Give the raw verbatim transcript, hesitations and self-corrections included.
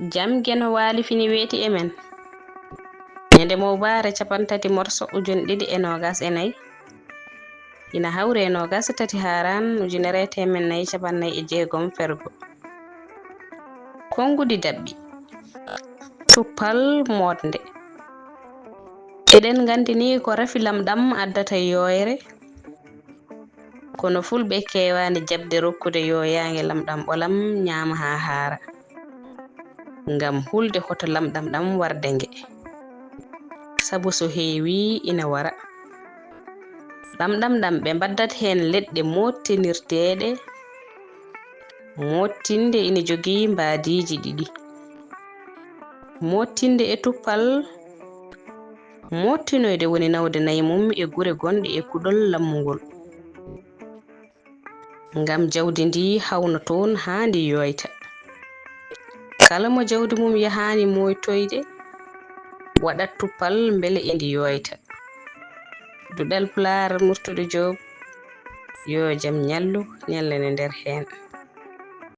Jam Geno Waali fini weeti e men. Ñande mowbaare capantati morso ujun ɗiɗi e noogas e nayi, ina hawri e noogas e tati haaraan ujunere e teemen nayi capannay e jeegom fergo. Konguɗi daɓɓi. Tuppal mootnde. Eɗen nganndi ni ko rafi lamɗam addata yooyre, kono fulɓe keewaani jaɓde rokkude yooyaange lamɗam ɓolam ñaama haa haara, ngam hulde hoto lamɗam ɗam warde nge, sabu so heewii ina wara. Lamɗam ɗam ɓe mbaɗdat heen leɗɗe moottinirteeɗe. Moottinde ina jogii mbaadiiji ɗiɗi. Moottinde e tuppal, moottinoyde woni nawde nayi mum e gure gonɗe e kuɗol lammungol. Ngam jawdi ndi hawna toon haa ndi yooyta. Kala mo jawdi mum yahaani mooytoyde, waɗat tuppal mbele e ndi yooyta. Duɗal Pulaar Murtuɗo Joob, yo jam ñallu, ñallane nder heen.